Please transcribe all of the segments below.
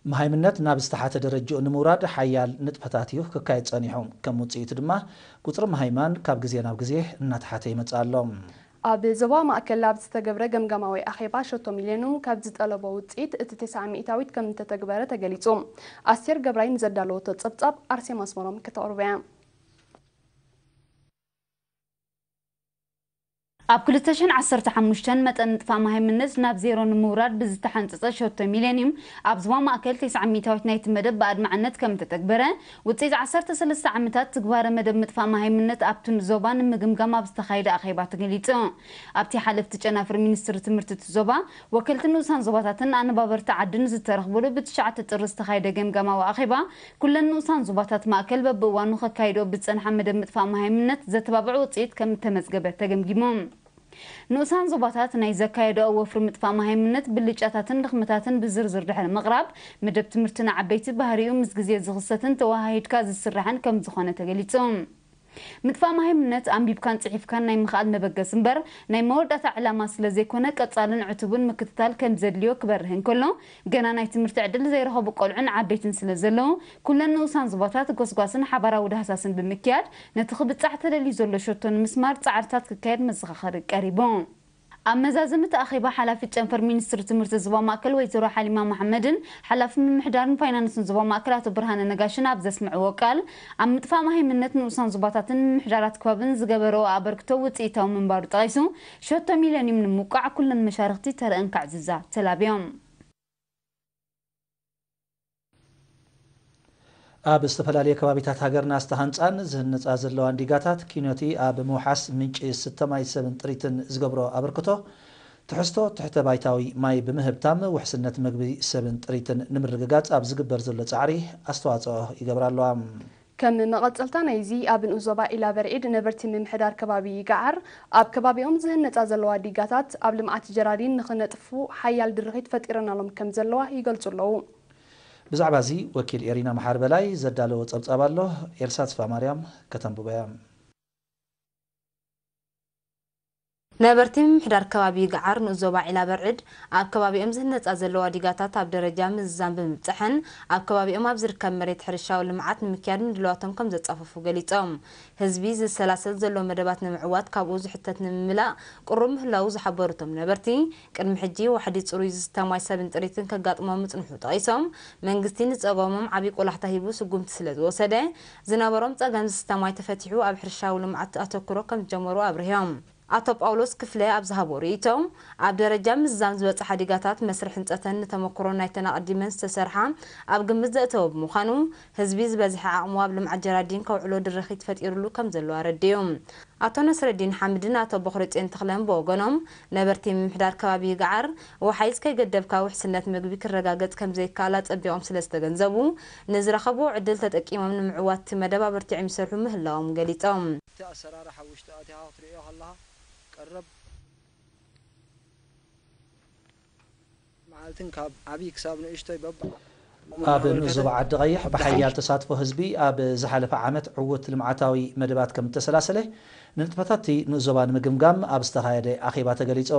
መሃይምነት ናብ ዝተሓተ ደረጃኡ ንምውራድ ሓያል ንጥፈታት እዩ ክካየድ ጸኒሑ። ከም ውጽኢቱ ድማ ቁጽሪ መሃይማን ካብ ግዜ ናብ ግዜ እናተሓተ ይመጽእ ኣሎ። ኣብ ዞባ ማእከል ኣብ ዝተገብረ ገምጋማዊ ኣኼባ ሸቶ ሚልዮን ካብ ዝጠለቦ ውጽኢት እቲ ተስዓ ሚእታዊት ከም እተተግበረ ተገሊጹ። ኣስቴር ገብራይ ንዘዳለወቶ ጸብጻብ ኣርሴማ ኣስመሮም ከተቕርቦ እያ። ኣብ ክልተ ሽሕን ዓሰርተ ሓሙሽተን መጠን ምጥፋእ መሃይምነት ናብ ዜሮ ንምውራድ ብዝተሓንጸጸ ሸቶ ሚሌኒየም ኣብ ዞባ ማእከል ተስዓ ሚእታዊት ናይቲ መደብ ብኣድማዕነት ከም እተተግበረ ውጽኢት ዓሰርተ ሰለስተ ዓመታት ትግባረ መደብ ምጥፋእ መሃይምነት ኣብቲ ዞባ ንምግምጋም ኣብ ዝተኻየደ ኣኼባ ተገሊጹ። ኣብቲ ሓለፍቲ ጨናፍር ሚኒስትሪ ትምህርቲ እቲ ዞባ፣ ወከልቲ ንኡሳን ዞባታትን ኣነባበርቲ ዓድን ዝተረኽቡሉ ብትሽዓተ ጥሪ ዝተኻየደ ገምጋማዊ ኣኼባ፣ ኩለን ንኡሳን ዞባታት ማእከል በብእዋኑ ከካይድኦ ብዝጸንሓ መደብ ምጥፋእ መሃይምነት ዘተባብዕ ውጽኢት ከም እተመዝገበ ተገምጊሙ። ንኡሳን ዞባታት ናይ ዘካየድኦ ወፍሪ ምጥፋእ መሃይምነት ብልጫታትን ድኽመታትን ብዝርዝር ድሕሪ ምቕራብ፣ መደብ ትምህርቲ ንዓበይቲ ባህሪኡ ምስ ግዜ ዝኽሰትን ተወሃሂድካ ዝስራሕን ከም ዝኾነ ተገሊጹ። ምጥፋእ መሃይምነት ኣንቢብካን ጽሒፍካን ናይ ምኽኣል መበገሲ እምበር፣ ናይ መወዳእታ ዕላማ ስለ ዘይኮነ፣ ቀጻልን ዕቱብን ምክትታል ከም ዘድልዮ ክበርህ እንከሎ፣ ገና ናይ ትምህርቲ ዕድል ዘይረኸቡ ቆልዑን ዓበይትን ስለ ዘለዉ፣ ኩለን ንኡሳን ዞባታት ጎስጓስን ሓባራዊ ዳህሳስን ብምክያድ፣ ነቲ ክብጻሕ ተደልዩ ዘሎ ሸቶ ንምስማር ጻዕርታት ክካየድ መዘኻኸሪ ቀሪቡ። ኣብ መዛዘሚ እቲ ኣኼባ፣ ሓላፊት ጨንፈር ሚኒስትሪ ትምህርቲ ዞባ ማእከል ወይዘሮ ሓሊማ መሓመድን ሓላፊ ምምሕዳርን ፋይናንስን ዞባ ማእከል ኣቶ ብርሃነ ነጋሽን ኣብ ዘስምዕዎ ቃል፣ ኣብ ምጥፋእ መሃይምነት ንኡሳን ዞባታትን ምምሕዳራት ከባብን ዝገበረኦ ኣበርክቶ ውጽኢታዊ ምንባሩ ጠቒሱ፣ ሸቶ ሚልዮኒየም ንምውቃዕ ኩለን መሻርኽቲ ተረአን ከዕዝዛ ተላብዮም። ኣብ ዝተፈላለየ ከባቢታት ሃገርና ዝተሃንጻን ዝህነጻ ዘለዋን ዲጋታት ኪኖቲ ኣብ ምውሓስ ምንጪ ዝስተ ማይ ሰብን ጥሪትን ዝገብሮ ኣበርክቶ፣ ትሕዝቶ ትሕተ ባይታዊ ማይ ብምህብታም ውሕስነት መግቢ ሰብን ጥሪትን ንምርግጋጽ ኣብ ዝግበር ዘሎ ጻዕሪ ኣስተዋጽኦ ይገብራ ኣለዋ። ከም መቐጸልታ ናይዚ፣ ኣብ ንኡስ ዞባ ኢላ በርዒድ ነበርቲ ምምሕዳር ከባቢ ይግዓር ኣብ ከባቢኦም ዝህነጻ ዘለዋ ዲጋታት ኣብ ልምዓት ጀራዲን ንኽነጥፉ ሓያል ድርኺት ፈጢረናሎም ከም ዘለዋ ይገልጹ ኣለዉ። ብዛዕባ እዚ ወኪል ኤሪና መሓሪ በላይ ዘዳለዎ ጸብጻብ ኣሎ። ኤልሳ ተስፋማርያም ከተንብቦ እያ። ነበርቲ ምምሕዳር ከባቢ ይግዓር ንኡስ ዞባ ዒላ በርዕድ ኣብ ከባቢኦም ዝህነጻ ዘለዋ ዲጋታት ኣብ ደረጃ ምዝዛም ብምብጽሐን ኣብ ከባቢኦም ኣብ ዝርከብ መሬት ሕርሻዊ ልምዓት ንምክያድ ምድላዋቶም ከም ዘጻፈፉ ገሊጾም። ህዝቢ ዝሰላሰል ዘሎ መደባት ንምዕዋት ካብኡ ዝሕተት ንምምላእ ቅሩብ ምህላዉ ዝሓበሩ እቶም ነበርቲ፣ ቅድሚ ሕጂ ዋሕዲ ጽሩይ ዝስተ ማይ ሰብን ጥሪትን ከጋጥሞም ምጽንሑ ጠቒሶም፣ መንግስቲ ንጸገሞም ዓቢ ቆላሕታ ሂቡ ስጉምቲ ስለ ዝወሰደ፣ ዝነበሮም ጸገም ዝስተ ማይ ተፈቲሑ ኣብ ሕርሻዊ ልምዓት ኣተኩሮ ከም ዝጀመሩ ኣብሪሆም። ኣቶ ጳውሎስ ክፍለ ኣብ ዝሃቦ ርእይቶ፣ ኣብ ደረጃ ምዝዛም ዝበጽሓ ዲጋታት መስርሕ ህንጸተን ንተመክሮ ናይተን ኣቐዲመን ዝተሰርሓ ኣብ ግምት ዘእተወ ብምዃኑ፣ ህዝቢ ዝበዝሐ ዓቕሙ ኣብ ልምዓት ጀራዲን ከውዕሎ ድርኺት ፈጢሩሉ ከም ዘሎ ኣረዲኡ። ኣቶ ነስረዲን ሓምድን ኣቶ በኽረጽዮን ተኽለን ብወገኖም፣ ነበርቲ ምምሕዳር ከባቢ ይግዓር፣ ወሓይዝ ከይገደብካ ውሕስነት ምግቢ ክረጋገጽ ከም ዘይከኣል ኣጸቢቖም ስለ ዝተገንዘቡ፣ ንዝረኸብዎ ዕድል ተጠቂሞም ንምዕዋት እቲ መደብ ኣበርቲዖም ይሰርሑ ምህላዎም ገሊጾም። እቲ ኣሰራርሓ ውሽጢ ኣቲኻ ክትርእዮ ከለኻ ቀረብ መዓልትን ካብ ዓብዪ ክሳብ ንእሽቶይ በባ ኣብ ንኡስ ዞባ ዓዲ ቀይሕ ብሓያል ተሳትፎ ህዝቢ ኣብ ዝሓለፈ ዓመት ዕዉት ልምዓታዊ መደባት ከም እተሰላሰለ ንንጥፈታት እቲ ንኡስ ዞባ ንምግምጋም ኣብ ዝተኻየደ ኣኼባ ተገሊጹ።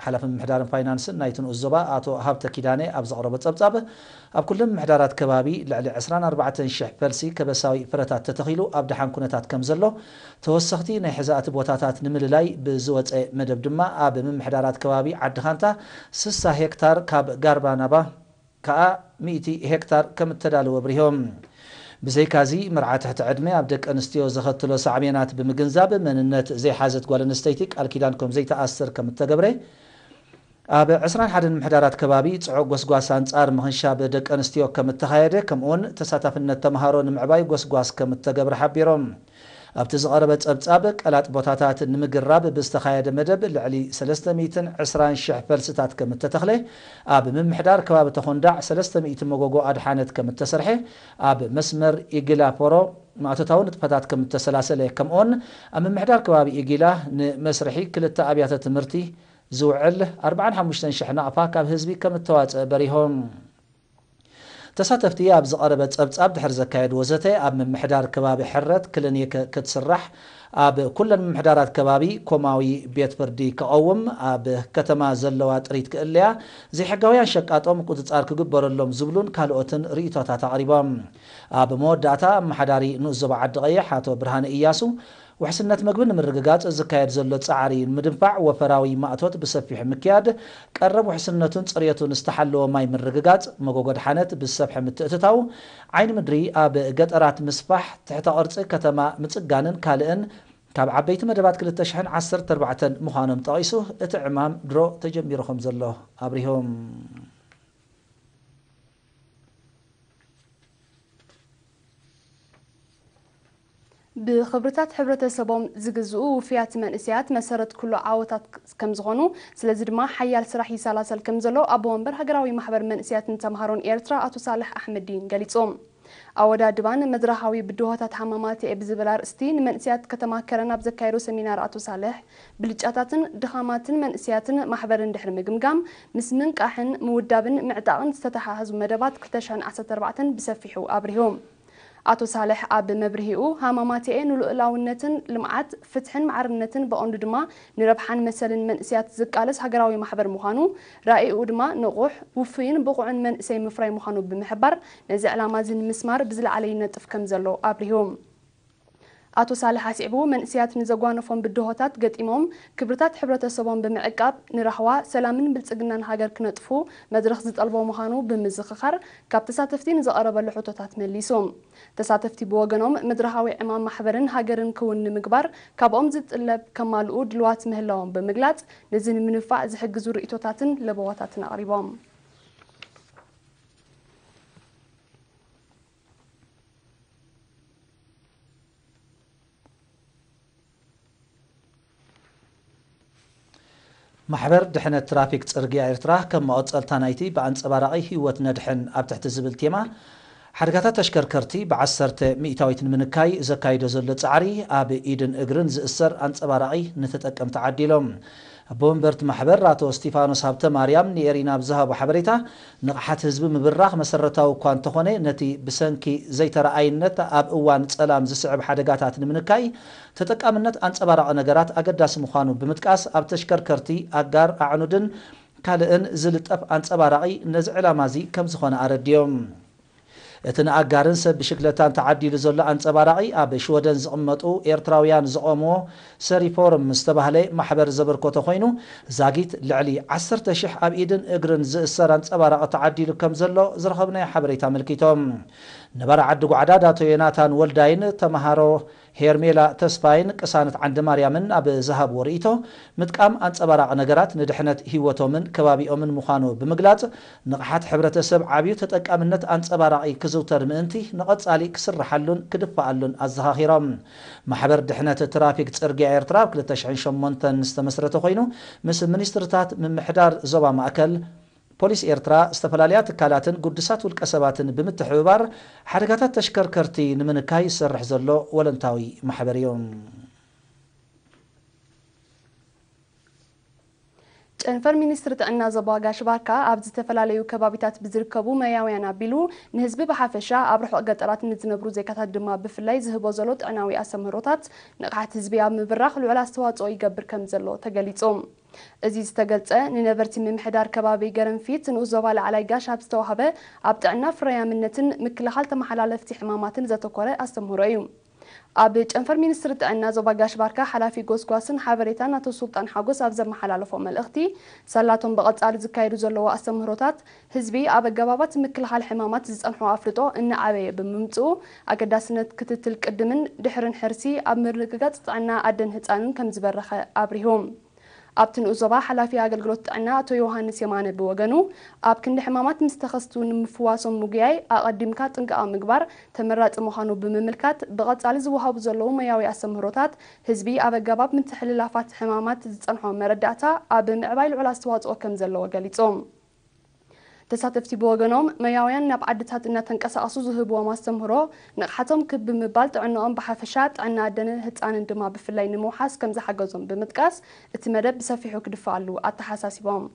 ሓላፊ ምምሕዳርን ፋይናንስን ናይቲ ንኡስ ዞባ ኣቶ ሃብተ ኪዳነ ኣብ ዘቕረቦ ጸብጻብ፣ ኣብ ኩለን ምምሕዳራት ከባቢ ልዕሊ ዕስራን ኣርባዕተን ሽሕ ፈልሲ ከበሳዊ ፍረታት ተተኺሉ ኣብ ደሓን ኩነታት ከም ዘሎ፣ ተወሰኽቲ ናይ ሕዛእቲ ቦታታት ንምልላይ ብዝወጸ መደብ ድማ ኣብ ምምሕዳራት ከባቢ ዓዲ ኻንታ ስሳ ሄክታር ካብ ጋርባ ናባ ከኣ ሚእቲ ሄክታር ከም እተዳለወ ኣብሪሆም። ብዘይካዚ፣ መርዓ ትሕቲ ዕድመ ኣብ ደቂ ኣንስትዮ ዘኸትሎ ሳዕቤናት ብምግንዛብ፣ መንነት ዘይሓዘት ጓል ኣንስተይቲ ቃል ኪዳን ከም ዘይተኣስር ከም እተገብረ፣ ኣብ ዕስራን ሓደን ምምሕዳራት ከባቢ ጽዑቕ ጎስጓስ ኣንጻር ምኽንሻብ ደቂ ኣንስትዮ ከም እተኻየደ፣ ከምኡውን ተሳታፍነት ተመሃሮ ንምዕባይ ጎስጓስ ከም እተገብረ ሓቢሮም። ኣብቲ ዝቐረበ ጸብጻብ፣ ቀላጥ ቦታታት ንምግራብ ብዝተኻየደ መደብ ልዕሊ ሰለስተ ሚእትን ዕስራን ሽሕ ፈልስታት ከም እተተኽለ፣ ኣብ ምምሕዳር ከባቢ ተኾንዳዕ ሰለስተ ሚእቲ መጎጎ ኣድሓነት ከም እተሰርሐ፣ ኣብ መስመር ኢጊላ ፎሮ ማእቶታዊ ንጥፈታት ከም እተሰላሰለ፣ ከምኡውን ኣብ ምምሕዳር ከባቢ ኢጊላ ንመስርሒ ክልተ ኣብያተ ትምህርቲ ዝውዕል ኣርባዓን ሓሙሽተን ሽሕ ናቕፋ ካብ ህዝቢ ከም እተዋጽአ በሪሆም። ተሳተፍቲ ኣብ ዝቐረበ ጸብጻብ ድሕሪ ዘካየድዎ ዘተ፣ ኣብ ምምሕዳር ከባቢ ሕረት ክሊኒክ ክትስራሕ፣ ኣብ ኩለን ምምሕዳራት ከባቢ ኮማዊ ቤት ፍርዲ ክቐውም፣ ኣብ ከተማ ዘለዋ ጥሪት ክእለያ፣ ዘይሕጋውያን ሸቃጦም ቁጽጻር ክግበረሎም ዝብሉን ካልኦትን ርእይቶታት ኣቕሪቦም። ኣብ መወዳእታ ኣመሓዳሪ ንኡስ ዞባ ዓዲ ቀይሕ ኣቶ ብርሃነ እያሱ፣ ውሕስነት መግቢ ንምርግጋጽ ዝካየድ ዘሎ ጻዕሪ ንምድንፋዕ ወፈራዊ ማእቶት ብሰፊሑ ምክያድ፣ ቀረብ ውሕስነቱን ጽሬቱን ዝተሓለወ ማይ ምርግጋጽ፣ መጎጎ ድሓነት ብዝሰፍሐ ምትእትታው፣ ዓይኒ ምድሪ ኣብ ገጠራት ምስፋሕ፣ ትሕተ ቅርጺ ከተማ ምጽጋንን ካልእን ካብ ዓበይቲ መደባት ክልተ ሽሕን ዓሰርተ ኣርባዕተን ምዃኖም ጠቒሱ፣ እቲ ዕማም ድሮ ተጀሚሩ ከም ዘሎ ኣብሪሆም። ብኽብርታት ሕብረተሰቦም ዝግዝኡ ውፍያት መንእሰያት መሰረት ኩሉ ዓወታት ከም ዝኾኑ፣ ስለዚ ድማ ሓያል ስራሕ ይሰላሰል ከም ዘሎ ኣቦ ወንበር ሃገራዊ ማሕበር መንእሰያትን ተምሃሮን ኤርትራ ኣቶ ሳልሕ ኣሕመዲን ገሊጾም። ኣወዳድባን መድረኻዊ ብድሆታት ሃማማት ብዝብል ኣርእስቲ ንመንእሰያት ከተማ ከረን ኣብ ዘካየዶ ሰሚናር ኣቶ ሳልሕ፣ ብልጫታትን ድኻማትን መንእሰያትን ማሕበርን ድሕሪ ምግምጋም፣ ምስ ምንቃሕን ምውዳብን ምዕጣቕን ዝተተሓሓዙ መደባት ክልተ ሽሕን ዓሰርተ ኣርባዕተን ብሰፊሑ ኣብሪሁ። ኣቶ ሳልሕ ኣብ መብርሂኡ፣ ሃማማትኤ ንልኡላውነትን ልምዓት፣ ፍትሕን ማዕርነትን ብቐንዱ ድማ ንረብሓን መሰልን መንእሰያት ዝቃለስ ሃገራዊ ማሕበር ምዃኑ፣ ራኢኡ ድማ ንቑሕ፣ ውፉይን ብቑዕን መንእሰይ ምፍራይ ምዃኑ ብምሕባር፣ ነዚ ዕላማ እዚ ንምስማር ብዝለዓለ ይነጥፍ ከም ዘሎ ኣብሪሁ። ኣቶ ሳልሕ ኣስዒቡ፣ መንእሰያት ንዘጓነፎም ብድሆታት ገጢሞም ክብርታት ሕብረተሰቦም ብምዕቃብ ንራህዋ፣ ሰላምን ብልጽግናን ሃገር ክነጥፉ መድረኽ ዝጠልቦ ምዃኑ ብምዝኽኻር፣ ካብ ተሳተፍቲ ንዝቐረበሉ ሕቶታት መሊሱ። ተሳተፍቲ ብወገኖም፣ መድረኻዊ ዕማም ማሕበርን ሃገርን ክውን ንምግባር ካብኦም ዝጥለብ ከማልኡ ድልዋት ምህላዎም ብምግላጽ፣ ነዚ ንምንፋዕ ዝሕግዙ ርእይቶታትን ለበዋታትን ኣቕሪቦም። ማሕበር ድሕነት ትራፊክ ጽርግያ ኤርትራ፣ ከም መቐጸልታ ናይቲ ብኣንጸባራቒ ህይወት ነድሕን ኣብ ትሕቲ ዝብል ቴማ፣ ሓደጋታት ተሽከርከርቲ ብዓሰርተ ሚእታዊት ንምንካይ ዘካይዶ ዘሎ ጻዕሪ፣ ኣብ ኢድን እግርን ዝእሰር ኣንጸባራቒ ንተጠቀምቲ ዓዲሎም። ኣቦ ወንበርቲ ማሕበር ኣቶ እስቲፋኖስ ሃብተ ማርያም ንኤሪና ኣብ ዝሃቦ ሓበሬታ፣ ንቕሓት ህዝቢ ምብራኽ መሰረታዊ እኳ እንተኾነ፣ ነቲ ብሰንኪ ዘይተረኣይነት ኣብ እዋን ጸላም ዝስዕብ ሓደጋታት ንምንካይ፣ ተጠቃምነት ኣንጸባራቒ ነገራት ኣገዳሲ ምዃኑ ብምጥቃስ፣ ኣብ ተሽከርከርቲ፣ ኣጋር፣ ኣዕኑድን ካልእን ዝልጠፍ ኣንጸባራቒ ነዚ ዕላማ እዚ ከም ዝኾነ ኣረዲኦም። እቲ ንኣጋርን ሰብ ብሽክለታን ተዓዲሉ ዘሎ ኣንጸባራቒ፣ ኣብ ሽወደን ዝቕመጡ ኤርትራውያን ዘቖምዎ ሰሪፎርም ዝተባህለ ማሕበር ዘበርከቶ ኮይኑ፣ ዛጊት ልዕሊ ዓሰርተ ሽሕ ኣብ ኢድን እግርን ዝእሰር ኣንጸባራቒ ተዓዲሉ ከም ዘሎ ዝረኸብናዮ ሓበሬታ ኣመልኪቶም። ነባሪ ዓዲ ጓዕዳድ ኣቶ ዮናታን ወልዳይን ተመሃሮ ሄርሜላ ተስፋይን ቅሳነት ዓንደማርያምን ኣብ ዝሃብዎ ርእይቶ፣ ምጥቃም ኣንጸባራቒ ነገራት ንድሕነት ህይወቶምን ከባቢኦምን ምዃኑ ብምግላጽ፣ ንቕሓት ሕብረተሰብ ዓብዩ ተጠቃምነት ኣንጸባራቒ ክዝውተር ምእንቲ ንቐጻሊ ክስርሓሉን ክድፈኣሉን ኣዘኻኺሮም። ማሕበር ድሕነት ትራፊክ ጽርግያ ኤርትራ ኣብ ክልተ ሽሕን ሸሞንተን ዝተመስረተ ኮይኑ፣ ምስ ሚኒስትርታት ምምሕዳር ዞባ ማእከል፣ ፖሊስ ኤርትራ፣ ዝተፈላለያ ትካላትን ግዱሳት ውልቀ ሰባትን ብምትሕብባር ሓደጋታት ተሽከርከርቲ ንምንካይ ዝሰርሕ ዘሎ ወለንታዊ ማሕበር እዩ። ጨንፈር ሚኒስትሪ ጥዕና ዞባ ጋሽ ባርካ ኣብ ዝተፈላለዩ ከባቢታት ብዝርከቡ መያውያን ኣቢሉ ንህዝቢ ብሓፈሻ ኣብ ርሑቕ ገጠራት ንዝነብሩ ዜጋታት ድማ ብፍላይ ዝህቦ ዘሎ ጥዕናዊ ኣሰምህሮታት ንቕሓት ህዝቢ ኣብ ምብራኽ ልዑል ኣስተዋፅኦ ይገብር ከም ዘሎ ተገሊጹ። እዚ ዝተገልጸ ንነበርቲ ምምሕዳር ከባቢ ገረንፊት ንኡስ ዞባ ላዕላይ ጋሽ ኣብ ዝተዋህበ ኣብ ጥዕና ፍረያምነትን ምክልኻል ተመሓላለፍቲ ሕማማትን ዘተኮረ ኣስተምህሮ እዩ። ኣብ ጨንፈር ሚኒስትሪ ጥዕና ዞባ ጋሽ ባርካ ሓላፊ ጎስጓስን ሓበሬታን ኣቶ ሱልጣን ሓጎስ ኣብ ዘመሓላለፎ መልእኽቲ፣ ሳላቶም ብቐጻሊ ዝካየዱ ዘለዉ ኣስተምህሮታት ህዝቢ ኣብ ኣገባባት ምክልኻል ሕማማት ዝጸንሖ ኣፍልጦ እናዓበየ ብምምጽኡ፣ ኣገዳስነት ክትትል ቅድምን ድሕርን ሕርሲ ኣብ ምርግጋጽ ጥዕና ኣደን ህጻንን ከም ዝበረኸ ኣብሪሁ። ኣብቲ ንኡስ ዞባ ሓላፊ ኣገልግሎት ጥዕና ኣቶ ዮሃንስ የማነ ብወገኑ፣ ኣብ ክንዲ ሕማማት ምስ ተኸስቱ ንምፍዋሶም ምጉያይ ኣቐዲምካ ጥንቃቐ ምግባር ተመራጺ ምዃኑ ብምምልካት፣ ብቐጻሊ ዝወሃቡ ዘለዉ ሞያዊ ኣስተምህሮታት ህዝቢ ኣብ ኣገባብ ምትሕልላፋት ሕማማት ዝጸንሖ መረዳእታ ኣብ ምዕባይ ልዑል ኣስተዋጽኦ ከም ዘለዎ ገሊጹ። ተሳተፍቲ ብወገኖም፣ መያውያን ናብ ዓድታት እናተንቀሳቐሱ ዝህብዎም ኣስተምህሮ፣ ንቕሓቶም ክብ ብምባል ጥዕንኦም ብሓፈሻ፣ ጥዕና ኣደንን ህጻንን ድማ ብፍላይ ንምውሓስ ከም ዝሓገዞም ብምጥቃስ፣ እቲ መደብ ብሰፊሑ ክድፋኣሉ ኣተሓሳሲቦም።